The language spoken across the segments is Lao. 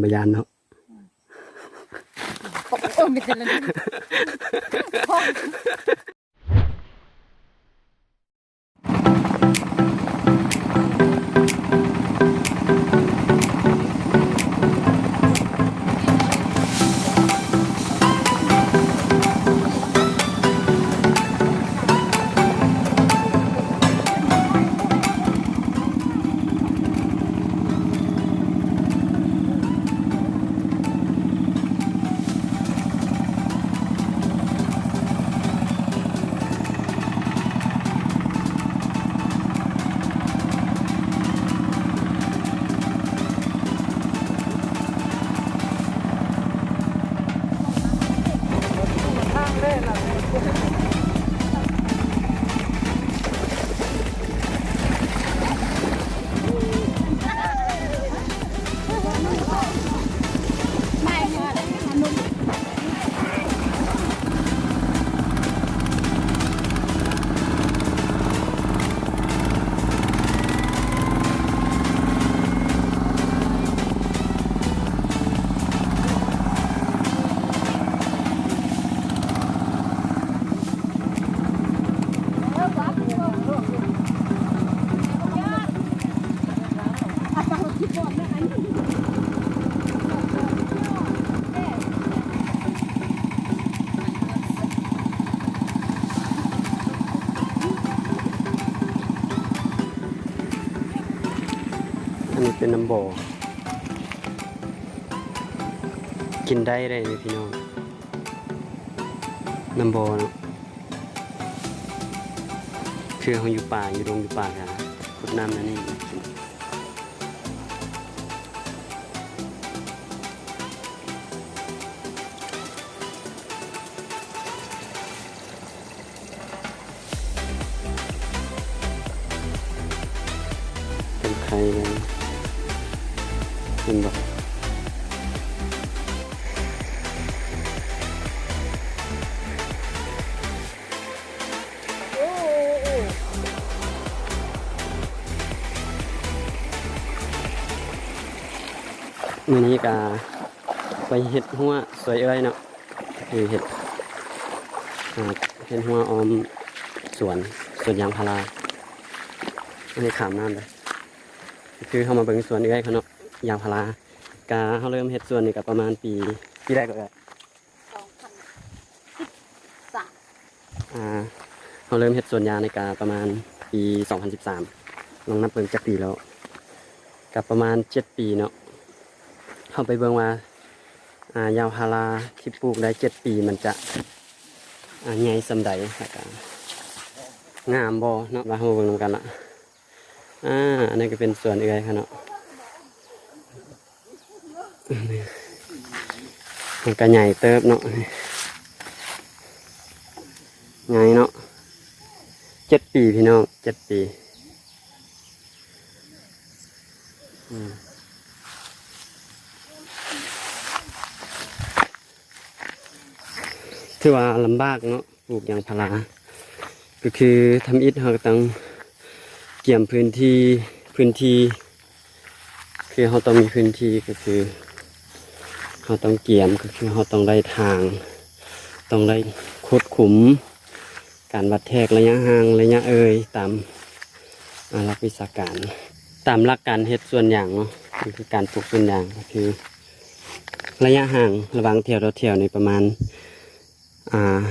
ບໍ່ຢ້ານເນາະ. ໂອ້ ມີແຕ່ລະ ອັນນີ້ເປັນນ້ຳບໍ່ ກິນໄດ້ເດ້ນີ້ພີ່ນ້ອງ ນ້ຳບໍ່ເນາະ. ຄືເຮົາຢູ່ປ່າ ຢູ່ດົງຢູ່ປ່າກະຂຸດນ້ຳແນວນີ້. ເປັນໄຂ່ເລີຍ ເຫັນບໍ່? ມື້ນີ້ກະໄປເຮັດຮົ້ວຊ່ວຍເອື້ອຍເນາະ ຄືເຮັດ ເຮັດຮົ້ວອ້ອມສວນ ສວນຢາງພາລາ. ອັນນີ້ຂ້າມນ້ຳໄປ ຄືເຮົາມາເບິ່ງສວນເອື້ອຍເຂົາເນາະ ຢາງພາລາ. ກະເຮົາເລີ່ມເຮັດສວນນີ້ກະປະມານປີ ປີໃດກໍເອື້ອຍ? ສອງພັນສິບສາມ ອ່າ ເຮົາເລີ່ມເຮັດສວນຢາງນີ້ກະປະມານປີສອງພັນສິບສາມ ລອງນັບເບິ່ງຈັກປີແລ້ວ ກະປະມານເຈັດປີເນາະ. ເຮົາໄປເບິ່ງວ່າ ອ່າ ຢາງພາລາທີ່ປູກໄດ້ເຈັດປີ ມັນຈະ ອ່າ ໃຫຍ່ສ່ຳໃດ ແລ້ວກະງາມບໍ່ເນາະ ວ່າເຮົາເບິ່ງນຳກັນລະ. ອ່າ ອັນນີ້ກະເປັນສວນເອື້ອຍເຂົາເນາະ ມັນກະໃຫຍ່ເຕີບເນາະ ໃຫຍ່ເນາະ ເຈັດປີພີ່ນ້ອງ ເຈັດປີ. ຖືວ່າລຳບາກເນາະ ປູກຢາງພາລາ ກໍຄືທຳອິດເຮົາກໍຕ້ອງກຽມພື້ນທີ່ ພື້ນທີ່ ຄືເຮົາຕ້ອງມີພື້ນທີ່ ກໍຄືເຮົາຕ້ອງກຽມ ກໍຄືເຮົາຕ້ອງໄດ້ທາງ ຕ້ອງໄດ້ຂຸດຂຸມ ການວັດແທກໄລຍະຫ່າງໄລຍະເອີຍ ຕາມ ອ່າ ຫຼັກວິຊາການ ຕາມຫຼັກການເຮັດສວນຢາງເນາະ ກໍຄືການປູກສວນຢາງ ກໍຄືໄລຍະຫ່າງລະຫວ່າງແຖວຕໍ່ແຖວນີ້ປະມານ ອ່າ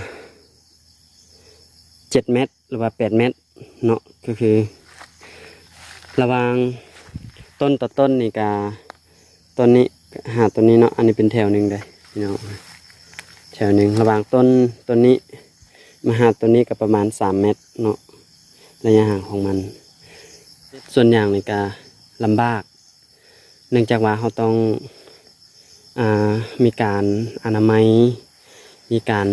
ເຈັດແມັດ ຫຼືວ່າແປດແມັດເນາະ ກໍຄືລະຫວ່າງຕົ້ນຕໍ່ຕົ້ນນີ້ກະ ຕົ້ນນີ້ຫາຕົ້ນນີ້ເນາະ ອັນນີ້ເປັນແຖວໜຶ່ງເດ້ພີ່ນ້ອງ ແຖວໜຶ່ງ ລະຫວ່າງຕົ້ນ ຕົ້ນນີ້ມາຫາຕົ້ນນີ້ກະປະມານສາມແມັດເນາະ ໄລຍະຫ່າງຂອງມັນ. ສວນຢາງນີ້ກະລຳບາກ ເນື່ອງຈາກວ່າເຮົາຕ້ອງ ອ່າ ມີການອະນາໄມ ມີການ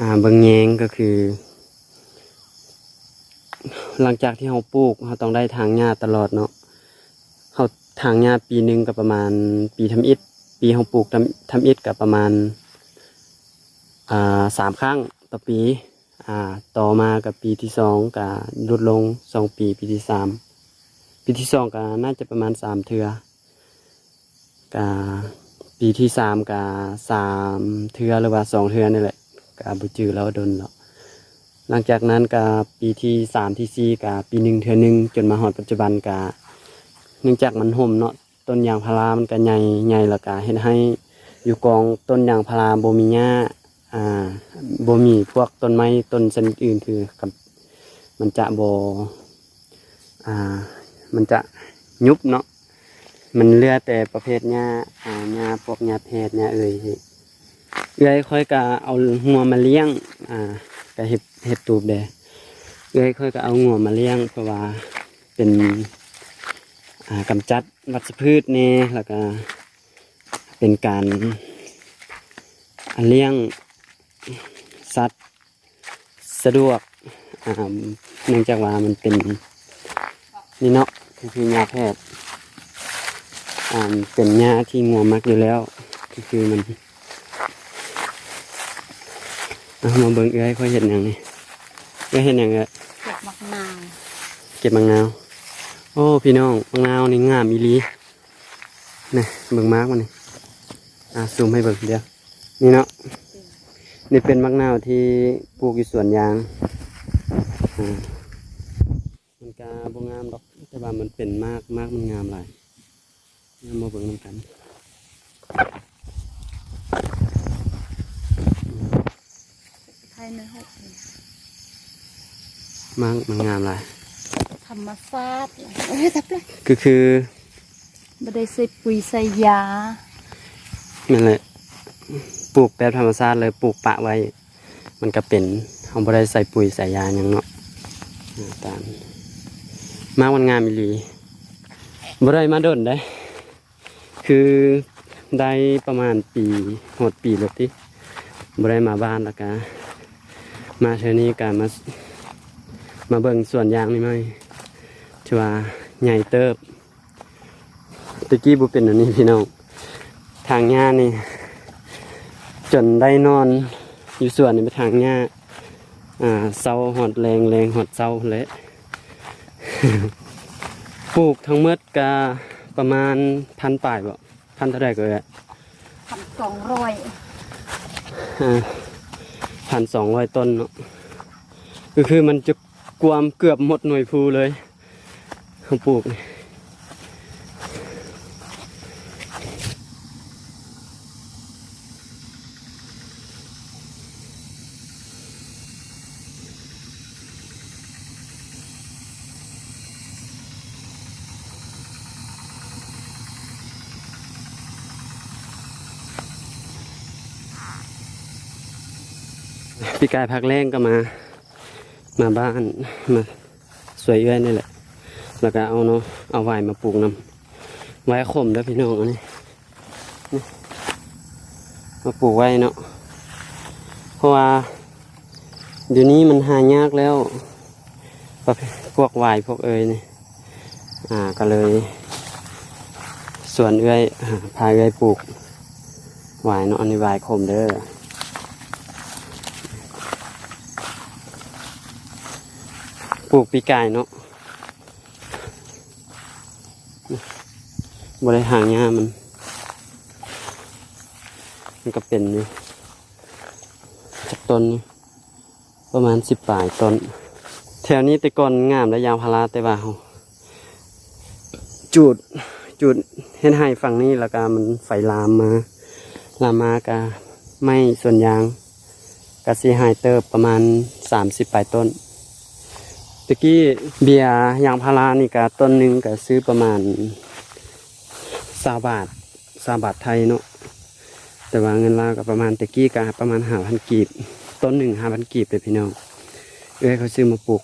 ອ່າ ເບິ່ງແຍງ ກໍຄື ຫຼັງຈາກທີ່ເຮົາປູກ ເຮົາຕ້ອງໄດ້ຖາງຫຍ້າຕະຫຼອດເນາະ ເຮົາຖາງຫຍ້າປີໜຶ່ງກໍປະມານ ປີທຳອິດ ປີເຮົາປູກທຳ ທຳອິດກໍປະມານ ອ່າ ສາມຄັ້ງຕໍ່ປີ ອ່າ ຕໍ່ມາກໍປີທີສອງກໍຫຼຸດລົງສອງປີ ປີທີສາມ ປີທີສອງກໍໜ້າຈະປະມານສາມເທື່ອ. ກະປີທີສາມກະສາມເທື່ອ ຫຼືວ່າສອງເທື່ອນີ້ແຫຼະ ກະບໍ່ຈື່ແລ້ວ ດົນແລ້ວ. ຫຼັງຈາກນັ້ນກະປີທີສາມ ທີສີ່ກະປີໜຶ່ງເທື່ອໜຶ່ງ ຈົນມາຮອດປັດຈຸບັນກະ ເນື່ອງຈາກມັນຮົ່ມເນາະ ຕົ້ນຢາງພາລາມັນກະໃຫຍ່ ໃຫຍ່ແລ້ວກະເຮັດໃຫ້ຢູ່ກອງຕົ້ນຢາງພາລາບໍ່ມີຫຍ້າ ອ່າ ບໍ່ມີພວກຕົ້ນໄມ້ຕົ້ນຊະນິດອື່ນ ຄືກັບ ມັນຈະບໍ່ ອ່າ ມັນຈະຍຸບເນາະ ມັນເຫຼືອແຕ່ປະເພດຫຍ້າ ອ່າ ຫຍ້າພວກຫຍ້າແພດ ຫຍ້າເອີ່ຍ. ເອື້ອຍຂ້ອຍກະເອົາງົວມາລ້ຽງ ອ່າ ກະເຮັດ ເຮັດຕູບແດ່. ເອື້ອຍຂ້ອຍກະເອົາງົວມາລ້ຽງ ເພາະວ່າເປັນ ອ່າ ກຳຈັດວັດຊະພືດແດ່ ແລ້ວກະເປັນການ ອ່າ ລ້ຽງສັດ ສະດວກ ອ່າ ເນື່ອງຈາກວ່າມັນເປັນນີ້ເນາະ ຄື ຄືຫຍ້າແພດ ອ່າ ເປັນຫຍ້າທີ່ງົວມັກຢູ່ແລ້ວ ຄື ຄືມັນ. ເອົາ ມາເບິ່ງເອື້ອຍຂ້ອຍເຮັດຫຍັງນີ້ ເອື້ອຍເຮັດຫຍັງເອື້ອຍ? ເກັບໝາກນາວ ເກັບໝາກນາວ. ໂອ້ ພີ່ນ້ອງ ໝາກນາວນີ້ງາມອີ່ຫຼີ. ນີ້ ເບິ່ງໝາກມັນນີ້ ອ່າ ຊູມໃຫ້ເບິ່ງ ດຽວນີ້ເນາະ ນີ້ເປັນໝາກນາວທີ່ປູກຢູ່ສວນຢາງ ອ່າ ມັນກະບໍ່ງາມດອກ ແຕ່ວ່າມັນເປັນໝາກ ໝາກມັນງາມຫຼາຍ. ມາເບິ່ງນຳກັນ. ໄທໃນຫົກ ມັນ ມັນງາມຫຼາຍ ທຳມະຊາດ ຄື ຄື ບໍ່ໄດ້ໃສ່ປຸຍໃສ່ຢາ. ແມ່ນແຫຼະ ປູກແບບທຳມະຊາດເລີຍ ປູກປະໄວ້ ມັນກະເປັນ ເຮົາບໍ່ໄດ້ໃສ່ປຸຍໃສ່ຢາຫຍັງເນາະ. ຕາມ ໝາກມັນງາມອີ່ຫຼີ ບໍ່ໄດ້ມາດົນເດ້. ຄືໄດ້ປະມານປີ ຮອດປີແລ້ວຕິ ບໍ່ໄດ້ມາບ້ານ ແລ້ວກະມາເທື່ອນີ້ກະມາ ມາເບິ່ງສວນຢາງໃໝ່ໆ ຖືວ່າໃຫຍ່ເຕີບ. ແຕ່ກີ້ບໍ່ເປັນແນວນີ້ພີ່ນ້ອງ ຖາງຫຍ້ານີ້ ຈົນໄດ້ນອນຢູ່ສວນນີ້ ເປັນຖາງຫຍ້າ ອ່າ ເຊົ້າຮອດແລງ ແລງຮອດເຊົ້າພຸ້ນແຫຼະ. ປູກທັງໝົດກະປະມານພັນປາຍບໍ? ພັນເທົ່າໃດກໍເອີຍ? ພັນສອງຮ້ອຍ ອ່າ ພັນສອງຮ້ອຍຕົ້ນເນາະ ກໍຄືມັນຈະກວມເກືອບໝົດໜ່ວຍພູເລີຍ ເຮົາປູກນີ້. ປີກາຍພັກແລ້ງກໍມາ ມາບ້ານ ມາ ຊ່ວຍເອື້ອຍນີ້ແຫຼະ ແລ້ວກະເອົາເນາະ ເອົາຫວາຍມາປູກນຳ ຫວາຍຂົມເດີພີ່ນ້ອງ ອັນນີ້ ນີ້ ມາປູກໄວ້ເນາະ ເພາະວ່າດຽວນີ້ມັນຫາຍາກແລ້ວ ປະເພດພວກຫວາຍພວກເອີຍນີ້ ອ່າ ກະເລີຍຊວນເອື້ອຍ ອ່າ ພາເອື້ອຍປູກ ຫວາຍເນາະ ອັນນີ້ຫວາຍຂົມເດີ ປູກປີກາຍເນາະ ບໍ່ໄດ້ຫາງຫຍ້າມັນ ມັນກະເປັນຢູ່ ຈັກຕົ້ນນີ້ ປະມານສິບປາຍຕົ້ນ. ແຖວນີ້ແຕ່ກ່ອນງາມໄດ໋ ຢາງພາລາ ແຕ່ວ່າເຮົາຈູດ ຈູດເຮັດໄຮ່ຝັ່ງນີ້ ແລ້ວກະມັນໄຟລາມມາ ລາມມາກະໄໝ້ສວນຢາງ ກະເສຍຫາຍເຕີບ ປະມານສາມສິບປາຍຕົ້ນ. ແຕ່ກີ້ເບຍຢາງພາລານີ້ກະຕົ້ນໜຶ່ງກະຊື້ປະມານຊາວບາດ ຊາວບາດໄທເນາະ ແຕ່ວ່າເງິນລາວກໍປະມານ ແຕ່ກີ້ກໍປະມານຫ້າພັນກີບ ຕົ້ນໜຶ່ງຫ້າພັນກີບເດ້ພີ່ນ້ອງ. ເອື້ອຍເຂົາຊື້ມາປູກ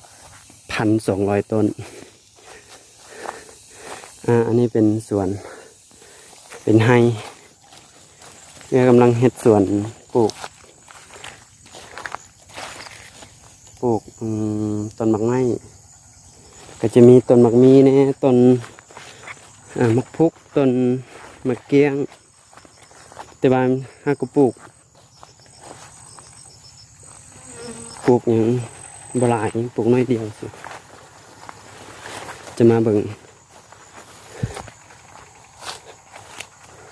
ພັນສອງຮ້ອຍຕົ້ນ. ອ່າ ອັນນີ້ເປັນສວນ ເປັນໄຮ່ ເອື້ອຍກຳລັງເຮັດສວນປູກ ປູກ ອືມ ຕົ້ນໝາກໄມ້ ກໍຈະມີຕົ້ນໝາກມີ່ແດ່ ຕົ້ນ ອ່າ ໝາກພຸກ ຕົ້ນໝາກກ້ຽງ ແຕ່ວ່າຫາກກໍປູກ ປູກຫຍັງບໍ່ຫຼາຍ ປູກໜ້ອຍດຽວ ຈະມາເບິ່ງ.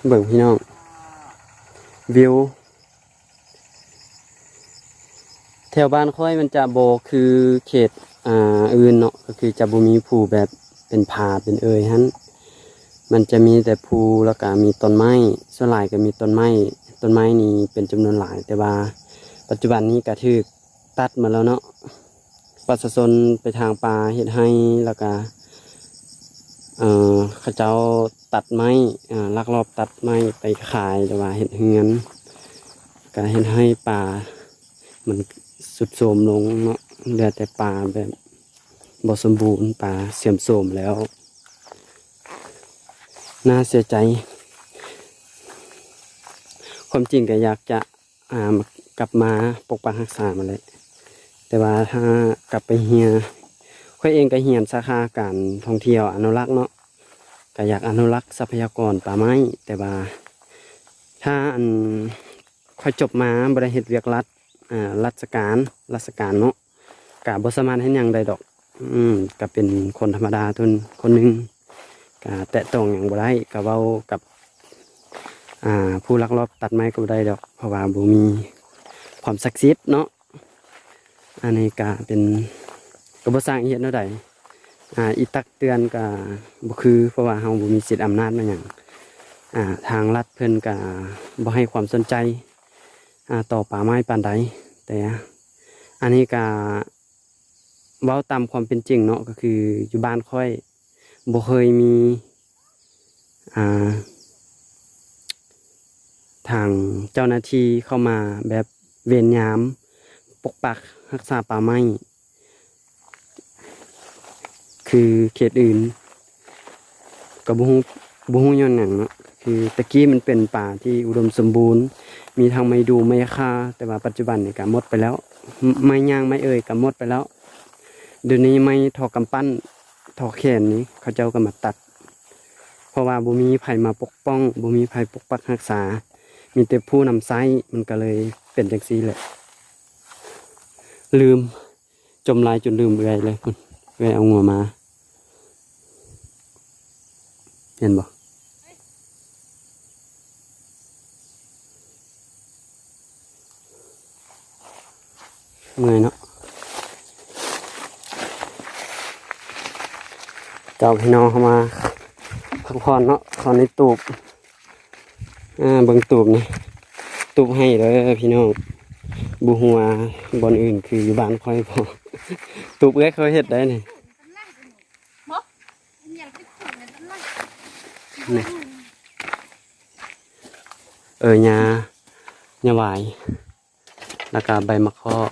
ເບິ່ງພີ່ນ້ອງ ວິວ ແຖວບ້ານຂ້ອຍມັນຈະບໍ່ຄືເຂດ ອ່າ ອື່ນເນາະ ກໍຄືຈະບໍ່ມີພູແບບເປັນຜາເປັນເອີ່ຍຫັ້ນ ມັນຈະມີແຕ່ພູ ແລ້ວກະມີຕົ້ນໄມ້ ສ່ວນຫຼາຍກໍມີຕົ້ນໄມ້ ຕົ້ນໄມ້ນີ້ເປັນຈຳນວນຫຼາຍ ແຕ່ວ່າປັດຈຸບັນນີ້ກະຖືກຕັດໝົດແລ້ວເນາະ ປະຊາຊົນໄປຖາງປ່າເຮັດໄຮ່ ແລ້ວກະ ເອີ ເຂົາເຈົ້າຕັດໄມ້ ອາ ລັກລອບຕັດໄມ້ໄປຂາຍ ຫຼືວ່າເຮັດເຮືອນ ກະເຮັດໃຫ້ປ່າມັນຊຸດໂຊມລົງເນາະ ເຫຼືອແຕ່ປ່າແບບບໍ່ສົມບູນ ປ່າເສື່ອມໂຊມແລ້ວ ໜ້າເສຍໃຈ ຄວາມຈິງກະຢາກຈະ ອ່າ ກັບມາປົກປັກຮັກສາມັນແຫຼະ ແຕ່ວ່າຖ້າກັບໄປຮຽນ ຂ້ອຍເອງກໍຮຽນສາຂາການທ່ອງທ່ຽວອະນຸລັກເນາະ ກໍຢາກອະນຸລັກຊັບພະຍາກອນປ່າໄມ້ ແຕ່ວ່າຖ້າ ອັນ ຂ້ອຍຈົບມາບໍ່ໄດ້ເຮັດວຽກລັດ ອາ ລັດສະການ ລັດສະການເນາະ ກະບໍ່ສາມາດເຮັດຫຍັງໄດ້ດອກ ອືມ ກະເປັນຄົນທຳມະດາຄົນໜຶ່ງ ກະແຕະຕ້ອງຫຍັງບໍ່ໄດ້ ກະເວົ້າກັບ ອ່າ ຜູ້ລັກລອບຕັດໄມ້ກໍບໍ່ໄດ້ດອກ ເພາະວ່າບໍ່ມີຄວາມສັກສິດເນາະ ອັນນີ້ກະເປັນ ກະບໍ່ສ້າງເຮັດແນວໃດ ອາ ອີຕັກເຕືອນກະບໍ່ຄື ເພາະວ່າເຮົາບໍ່ມີສິດອຳນາດມາຫຍັງ ອາ ທາງລັດເພິ່ນກະບໍ່ໃຫ້ຄວາມສົນໃຈ ອາ ຕໍ່ປ່າໄມ້ປານໃດ ແຕ່ ອັນນີ້ກະ ເວົ້າຕາມຄວາມເປັນຈິງເນາະ ກໍຄືຢູ່ບ້ານຂ້ອຍບໍ່ເຄີຍມີ ອ່າ ທາງເຈົ້າໜ້າທີ່ເຂົ້າມາແບບເວນຍາມປົກປັກຮັກສາປ່າໄມ້ ຄືເຂດອື່ນ ກໍບໍ່ຮູ້ ບໍ່ຮູ້ຍ້ອນຫຍັງເນາະ ຄືແຕ່ກີ້ມັນເປັນປ່າທີ່ອຸດົມສົມບູນ ມີທັງໄມ້ດູ່ໄມ້ຂ່າ ແຕ່ວ່າປັດຈຸບັນນີ້ກະໝົດໄປແລ້ວ ໄມ້ຫຍ້າງໄມ້ເອີ່ຍກະໝົດໄປແລ້ວ ດຽວນີ້ໄມ້ທໍ່ກຳປັ້ນ ທໍ່ແຂນນີ້ ເຂົາເຈົ້າກໍມາຕັດ ເພາະວ່າບໍ່ມີໃຜມາປົກປ້ອງ ບໍ່ມີໃຜປົກປັກຮັກສາ ມີແຕ່ຜູ້ນຳໃຊ້ ມັນກໍເລີຍເປັນຈັ່ງຊີ້ແຫຼະ ລືມ ຈົມຫຼາຍຈົນລືມເອື້ອຍເລີຍ ເອື້ອຍເອົາງົວມາ ເຫັນບໍ່? ເມື່ອຍເນາະ ເຈົ້າພີ່ນ້ອງເຮົາມາພັກຜ່ອນເນາະ ເຂົ້າໃນຕູບ ອ່າ ເບິ່ງຕູບນີ້ ຕູບໄຮ່ເດີພີ່ນ້ອງ ບໍ່ຮູ້ວ່າບ່ອນອື່ນຄືຢູ່ບ້ານຂ້ອຍບໍ່ ຕູບເອື້ອຍເຂົາເຮັດໄດ້ນີ້ ນີ້ ເອີ ຫຍ້າ ຫຍ້າຫວາຍ ແລ້ວກະໃບໝາກເຄາະ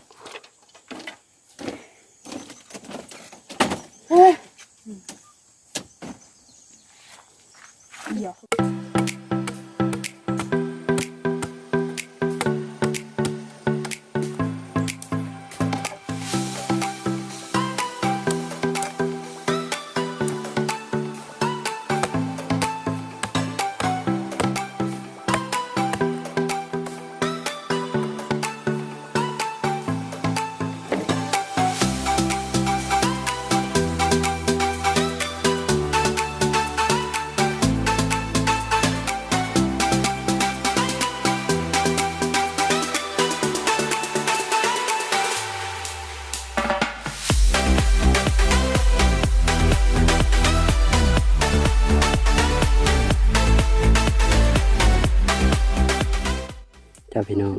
ເຈົ້າພີ່ນ້ອງ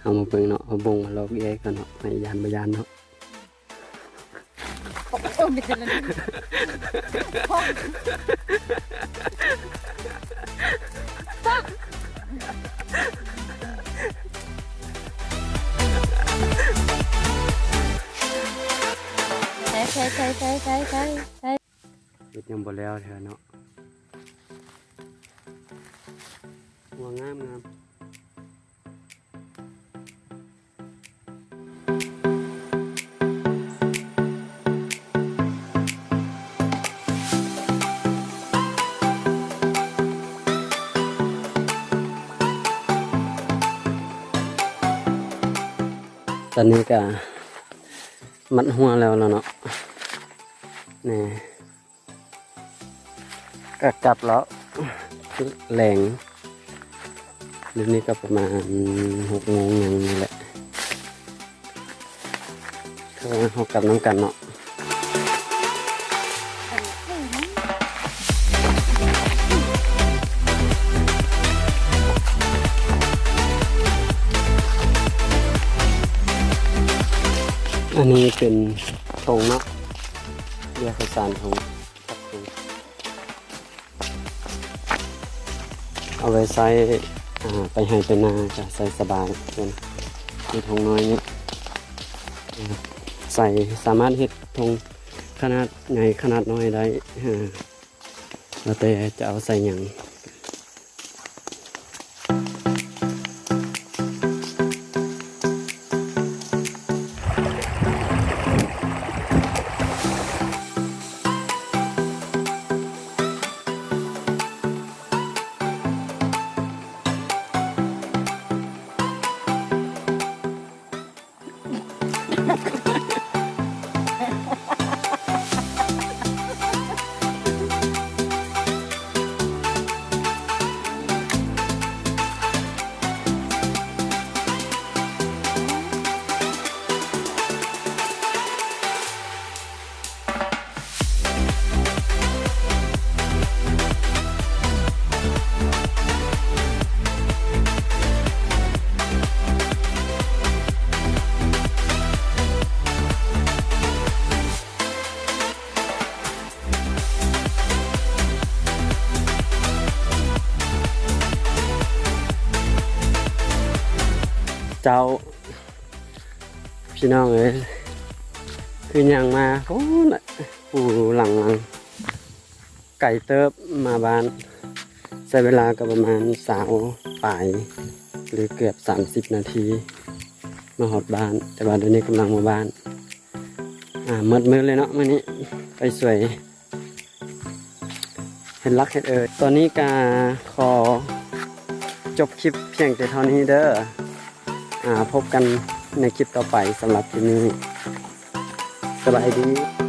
ເຮົາມາເບິ່ງເນາະ ເຮົາບົ່ງມາລອກເອກກັນເນາະ ໃຫ້ຢ້ານບໍ່ຢ້ານເນາະ. ໂອ້ຍ ມີແຕ່ລະ ໃສ່ ໃສ່ ໃສ່ ເຮັດຍັງບໍ່ແລ້ວເທື່ອເນາະ ຫົວງາມໆ. ຕອນນີ້ກະມັດຫົວແລ້ວເນາະ ນີ້ ກະກັບແລ້ວ ແລງ ດຽວນີ້ກໍປະມານຫົກໂມງຫຍັງນີ້ແຫຼະ ເຮົາກັບນຳກັນເນາະ. ອັນນີ້ເປັນຖົງເນາະ ເບຍເຂົ້າສານຖົງ ເອົາໄວ້ໃຊ້ ອ່າ ໄປໄຮ່ໄປນາ ຈະໃຊ້ສະບາຍເພິ່ນ ເຮັດຖົງນ້ອຍນີ້ ໃສ່ ສາມາດເຮັດຖົງຂະໜາດໃຫຍ່ຂະໜາດນ້ອຍໄດ້ ແລ້ວແຕ່ຈະເອົາໃສ່ຫຍັງ. ເຈົ້າ ພີ່ນ້ອງເອີຍ ຄືຍ່າງມາພຸ້ນນະ ພູຫຼັງໆ ໄກເຕີບມາບ້ານ ໃຊ້ເວລາກໍປະມານຊາວປາຍ ຫຼືເກືອບສາມສິບນາທີ ມາຮອດບ້ານ ແຕ່ວ່າດຽວນີ້ກຳລັງມາບ້ານ ອ່າ ມືດໆເລີຍເນາະ ມື້ນີ້ໄປຊ່ວຍ ເຮັດຫຼັກເຮັດເອີຍ. ຕອນນີ້ກະຂໍຈົບຄລິບພຽງແຕ່ເທົ່ານີ້ເດີ. ພົບກັນໃນຄລິບຕໍ່ໄປ. ສຳລັບຄລິບນີ້ ສະບາຍດີ.